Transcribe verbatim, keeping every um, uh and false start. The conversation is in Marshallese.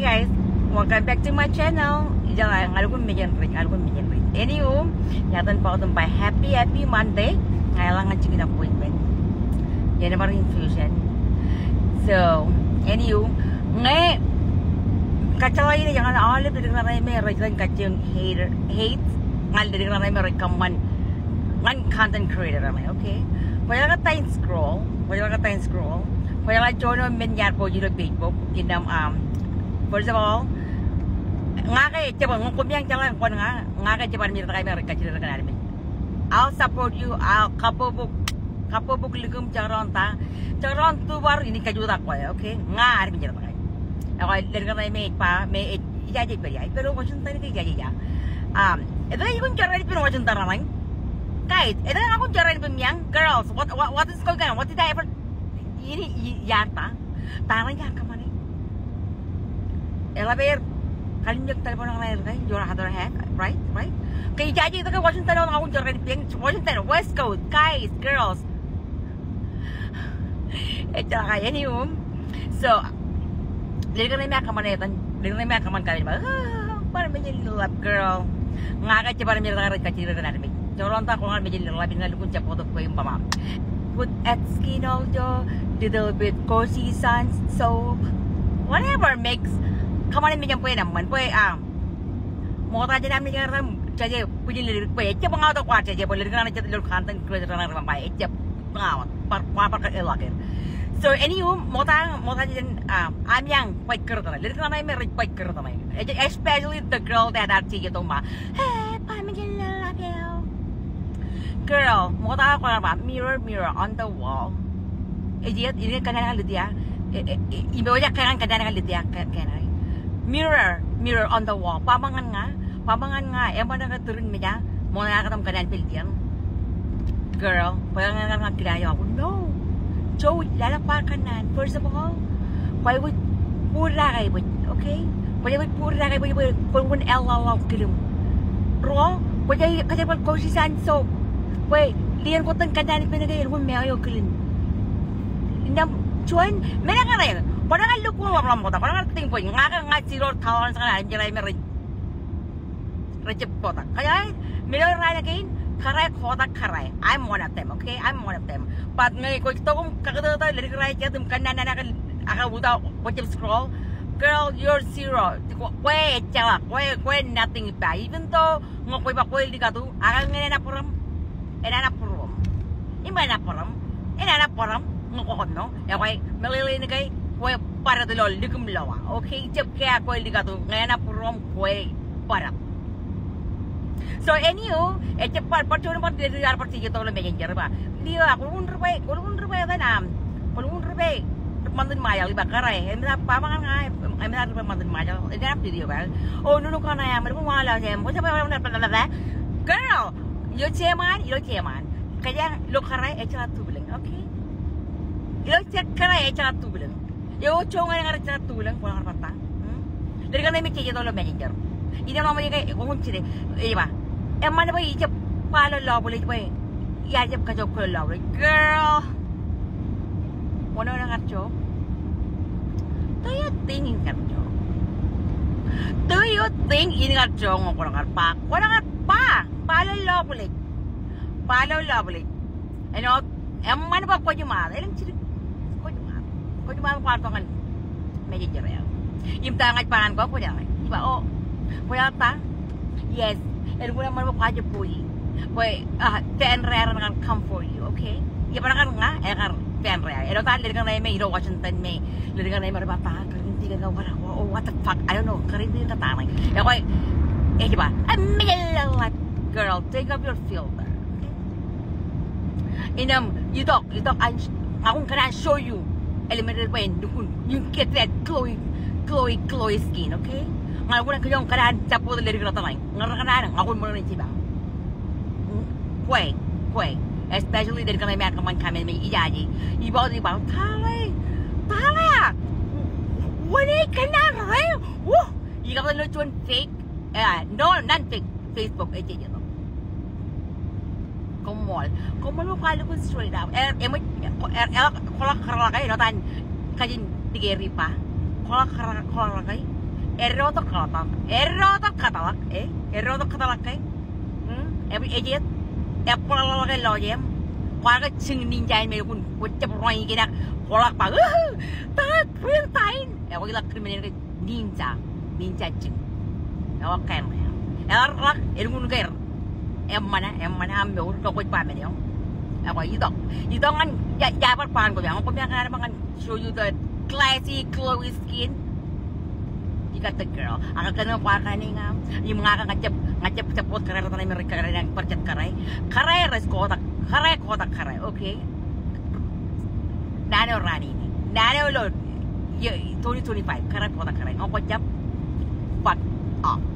Guys, welcome back to my channel. Ijeḷā ña lukkuun mejān rej, ña lukkuun mejān rej. Anywho, ijeḷā bar tok bar happy, happy Monday. Ña eḷaññe jikin appointment. Ijeḷā bar infusion. So, anywho, ñe kajjeḷā in ñan aolep leddik raṇe me rej kajjioñ hate, hate, ñan leddik raṇe me rej kōṃṃan ñan content creator raṇe, okay? Kwōjeḷā kōtaan scroll, kwōjeḷā kōtaan scroll. Kwōjeḷā juon eo men iar post ilo Facebook, innām, um, first of all, ña ke ejjab, ñe koṃeañ jeḷā kwōn ña, ña ke ejjab armej rej kajjitōk kōn armej. I'll support you, I'll kabbokbok, kabbokbok likūṃ jekdọọn ta, jekdọọn tubar in kajutak kwe, okay? Ña armej rej kajjitōk. Ekwe leddik raṇe me ej ba, me ej ijaje pād ia, ej pād Washington ke ijaje ia. Um, etke ikōṇaan jorrāān ippān Washington raṇe? Guys, etke ikōṇaan jorrāān ippān meañ? Girls, what, what, what is going on? What did I ever, ini, i, iar ta? Ta raṇe iar kōṃṃane? Eḷap aer kallimjek telephone eo raṇe, right? Your other half, right? Right? Ke ijaje etke Washington eo ikōṇaan jorrāān ippān? Washington, West Coast, guys, girls. Ejjeḷọk, anywho. So, leddik raṇe me ear kōṃṃan etan, leddik raṇe me ear kōṃṃan kōn armej ba, "Ah, bar mejān ḷap, girl." Ña ke ejjab armej rej kajjitōk kōn armej. Jekdọọn ta kwōn ñan mejān ḷap in ña lukkuun jab bōktok kwe im ba, put at skin oil, little bit cozy sun soap, whatever mix. Kōṃṃane mejān bwe en eṃṃan, bwe, ah, ṃokta jān armej rej kar jaje bwijin leddik, bwe ejjab ña wōt kwaar jaje, bwe leddik raṇe jet ilo content creator raṇe rej ba, ejjab ña wōt, bar, kwaar bar kar eḷọk er. So anywho, ṃokta, ṃokta jān, um, ameañ baj kūrtene. Leddik raṇe me rej baj kūrtene. Especially the girl that are jeje tok im ba, "Hey, bar mejān ḷap eo." Girl, ṃokta kwōn ba, "Mirror, mirror on the wall." Ej iiet, in kōnnaan eo ḷe tia? E, e, e, im eo ej kōnnaan, kōnnaan eo ḷe tia, kōn, kōnnaan. "Mirror, mirror on the wall." Ba ṃōk ñan ña, ba ṃōk ñan ña, eṃṃan ke tūrin meja, ṃoṇe ak etaṃ kōnnaan pād iien. Girl, bwe ñan ña kōnnaan eo, no. Joe, lale kwaar kōnnaan. First of all, kwōj aikuj būruod ak aikuj, okay? Kwōj aikuj būruod ak aikuj, bwe kwōn eḷḷọk kilūṃ. Ruo, kwōj aikuj, kwōj aikuj bar cozy sun soap. Bwe lien ko iten kōnnaan ippān ke elukkuun meḷeḷe eo kilin. Innām juon, men eo kōrā, kwōnaaj lukkuun ḷapḷọk ṃokta, kwōnaaj tōmak bwe ña ke ña zero tolerance ñan armej ro me rej, rej jab kotak. Kōjeañ, men eo raan kein, kōrā kotak kōrā. I'm one of them, okay? I'm one of them. But ñe kwōj tok im kakūtōtō leddik raṇe jet im kōnnaan ak, ak without, kwōj jab scroll. Girl, you're zero. Kwe, kwe ejjeḷọk, kwe, kwe nothing ippa. Even though ñe kwōj ba kwe likatu, ak ñe enaaj bōrōṃ, enaaj bōrōṃ. Im enaaj bōrōṃ, enaaj bōrōṃ, ñe kwō kōtno, ekwe, meḷeḷein ke, kwe bōrōṃ ilo likūṃ lowa. Okay, ejjab ke kwe likatu, ñe enaaj bōrōṃ, kwe bōrōṃ. So anywho, ejjab bar, bar juon bar, bar, bar jeje tok ilo Messenger ba, Leo, kwō lukkuun ri bwe, kwō lukkuun ri bwe etan aṃ, kwō lukkuun ri bwe Mountain Mile, iba kōrā, eṃōj ba ṃōk ñan ña, eṃōj ri bwe Mountain Mile, enaaj video ba. O, nunuk kaṇe aṃ, eṃōj ba ḷe aṃ, kwō jab ba, bla, bla, bla, bla. Girl, ilo jeṃaan, ilo jeṃaan. Kōjeañ ilo kōrā ejjeḷọk tubwilōñ, okay? Ilo kōrā ejjeḷọk tubwilōñ. Eo, juon ñan ña ejjeḷọk tubwilōñ, kwōnaaj bar ta. Hmm? Leddik raṇe me jeje tok ilo Messenger. Innām eo me ke, kwōn jide, ej ba, eṃṃan bwe ij jab ba ilo lọbwilej bwe iar jab kajjojo kwe ilo lọbwilej. Girl. Kwōnaaj kar jo? Do you think in kar jo? Do you think in kar jo ñe kwōnaaj kar ba? Kwōnaaj kar ba, ba ilo lọbwilej. Ba ilo lọbwilej. Āinwōt, eṃṃan bwe kwōj iṃaan, elōñ jidik, kwōj iṃaan. Kwōj iṃaan kwaar tok ñan Messenger eo. Im ta ña ij ba ñan kwe, kwōj iṃaan. Ij ba, o, kwōj iṃaan ta? Yes. Elukkuun eṃṃan bwe kwaar jab bōk e. Bwe, ah, fan ro raar kar come for you, okay? Ebar kar ña, ekar fan ro. Āinwōt ta leddik raṇe me ilo Washington me, leddik raṇe me rej ba ta, kōrā in dikon ke what, what, what the fuck, I don't know, kōrā in dikon ke ta ṇe. Ekwe, ej ba, a million, girl, take off your filter. Innām, itok, itok, ña kōn kōṇaan show you. Ālikin men eo bwe en lukkuun, you get that glowy, glowy, glowy skin, okay? Ña kōn kōṇaan jab bōktok leddik raṇe. Ña kōn kōṇaan, ña kōn ṃōṇōṇō jipañ. Kwe, kwe. Especially leddik raṇe me ear kōṃṃan comment me ijaje. Iba, iba, tale, tale. Wōn ej kōṇaan ro, woo. Ikar ilo juon fake, eh, no, not fake, Facebook, eh, jeje tok. Koṃṃool. Koṃṃool bwe kwaar lukkuun straight up. Er, eṃōj, er, er, kwōḷak kōrḷọk e, āinwōt an kajin Tikeri ba. Kwōḷak kōrḷọk, kwōḷak kōrḷọk e. Eddotok kōtḷọk, eddotok kōtḷọk, e, eddotok kōtḷọk ke. Ej, ej, ej bōkḷọk ke lọjeṃ. Kwaar ke jiṃ ninja in me kwōn, kwōj jab ro ikōṇaan, kwōḷọk ba, "Uhu, ta, real time." Ekwe, ilọk kōn men in ke ninja, ninja jiṃ. Ekwe, kain eo. Eḷak, elukkuun ke er. Eṃṃan, eṃṃan aṃ mour, ke kwōj ba men eo. Ekwe, itok, itok ñan, ij, ij bar ba ñan koṃ, ñan koṃ ñan show you the classy, glowy skin. You got the girl. Ak kōn kwaar kain in aṃ. Im ña ke ña jab, ña jab, jab wōt kōrā raṇ im rej kōrā raṇ, bar jet kōrā. Kōrā rej kotak, kōrā kotak kōrā, okay? Naan eo raṇ in. Naan eo ilo, ye, twenty twenty-five, kōrā kotak kōrā. Ñe kwōj jab, fuck off.